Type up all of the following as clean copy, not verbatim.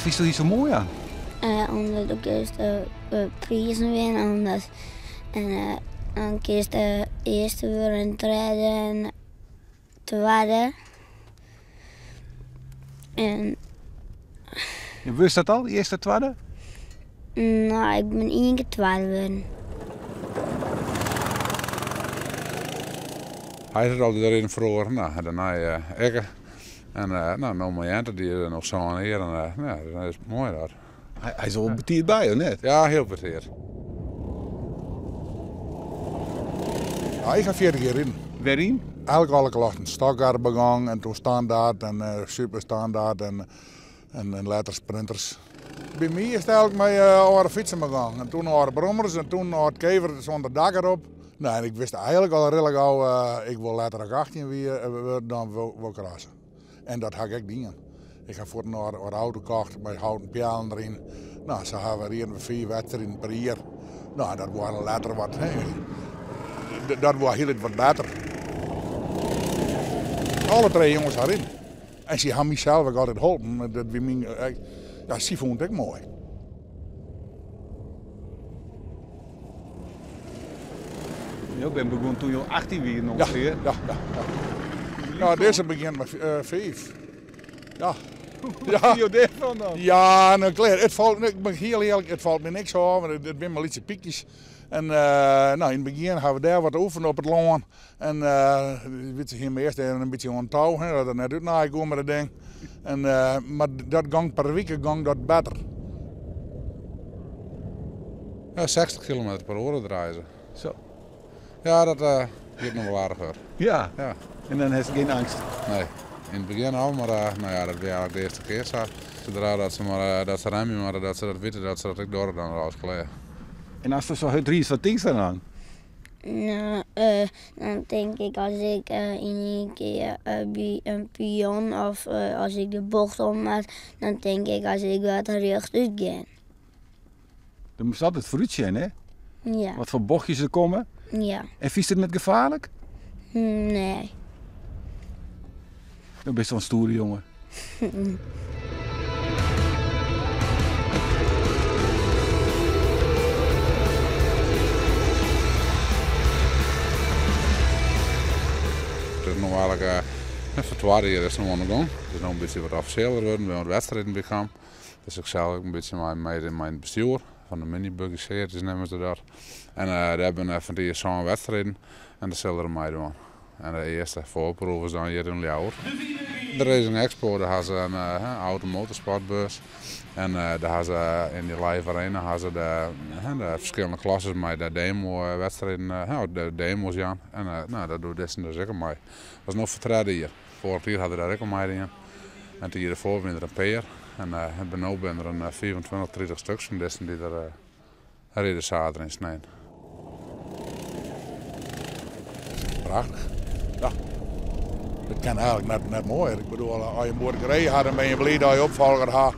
fynsto hjir sa moai oan? Omdat do kinst prizen winne omdat en dan kinst earste wurde en tredde en twadde. En. Wurdst dat al, earste, twadde? No, ik bin ien kear twadde wurden. Hy hat altyd riden froeger, no, en dêrnei ik. En no, no mei Jente, dy is no sân jier en ja, dat is moai dat. Hy is al betiid by, of net? Ja, hiel betiid. Ja, ik ha 40 jier riden. Wêryn? Eigentlik alle klassen. Stockcar begong en toen standaard en superstandaard en en letter sprinters. By my is it eigentlik mei âlde fytsen begong en toen âlde brommers en toen âld kever sûnder dak derop. No, en ik wist eigentlik al rillik gau, ik wol letter as ik 18 wie, dan wol ik crosse. En dat ha ik ek dien. Ik ha fuort in âlde auto kocht mei houten peallen deryn. No, sa ha we rieden we fiif wedstriden per jier. No, dat waard letter wat, dat waard hieltyd wat better. Alle trije jonges ha riden. En sy ha my sels ek altyd holpen. Dat wie myn, ja, sy fûnen it ek moai. Jo binne begûn toen jo 18 wienen ûngefear? Ja, ja, ja. Ja, dizze begjint mei fiif. Ja. Wat fine jo dêrfan dan? Ja, no klear. It falt, ik bin hiel earlik, it falt my niks ôf, want it binne mar lytse pykjes. En no, yn it begjin ha we dêr wat oefene op it lân. En wit se hie him earst even in bytsje oan it tou, hè, dat er net útnaaie koe mei dat ding. En, mar dat gong per wike gong dat better. Ja, 60 kilometer per oere draaie se. Zo. Ja, dat giet noch wol aardich hurd. Ja. Ja. En dan hast gjin eangst? Nee, yn it begjin al, mar no ja, dat wie eigentlik de earste kear sa. Sadra dat se mar dat se remje moatte, dat se dat witte, dat se dat ek dogge, dan is alles klear. En ast der sa hurd riidst, wat tinkst dan oan? No, dan tink ik as ik yn ien kear by in pion of as ik de bocht om moat, dan tink ik as ik wat rjochtút gean. Do moatst altyd foarút sjen, hè? Ja. Wat foar bochtjes der komme. Ja. En fynst it net gefaarlik? Nee. Do bist wol in stoere jonge. It is no eigentlik foar twadde jier is it no oan de gong. It is no in bytsje wat offisjeler wurden, we hawwe wat wedstriden by kaam. Dus ik sels ek in bytsje mei mei it bestjoer fan de minibuggy series neame se dat. En dêr binne fan 't jier sân wedstriden en dêr sil er meidwaan. En de earste foarproef is dan hjir yn Ljouwert. De Racing Expo, dêr ha se in automotorsportbeurs. En dêr ha se yn dy live arena ha se de ferskillende klasses mei de demo-wedstriden, de demo's jaan. En no, dêr docht dizze dus ek oan mei. Dat is no foar it tredde jier. Foarich jier ha der dêr ek oan meidien. En it jier derfoar wiene der in pear. En no binne der in 25, 30 stuks fan dizzen dy't der ride saterdei en snein. Prachtich. Ja. It kin eigentlik net, net moaier. Ik bedoel, as je in buorkerij ha, dan binne je bliid dat je opfolger ha.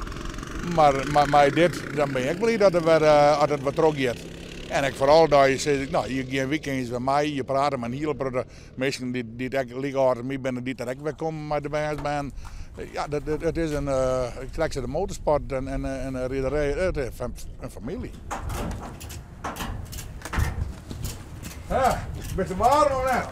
Mar mei dit, dan bin ik ek bliid dat it wer, as it wer trochgiet. En ek foaral dat je sizze, no, je gean wykeins wer mei, je prate mei in hiele protte minsken dy't ek like âld as my binne, dy't der ek wer komme mei de bernsbern. Ja, it is in, krekt sa de motorsport en de riderij, it is in famylje. Bist der waarm of net?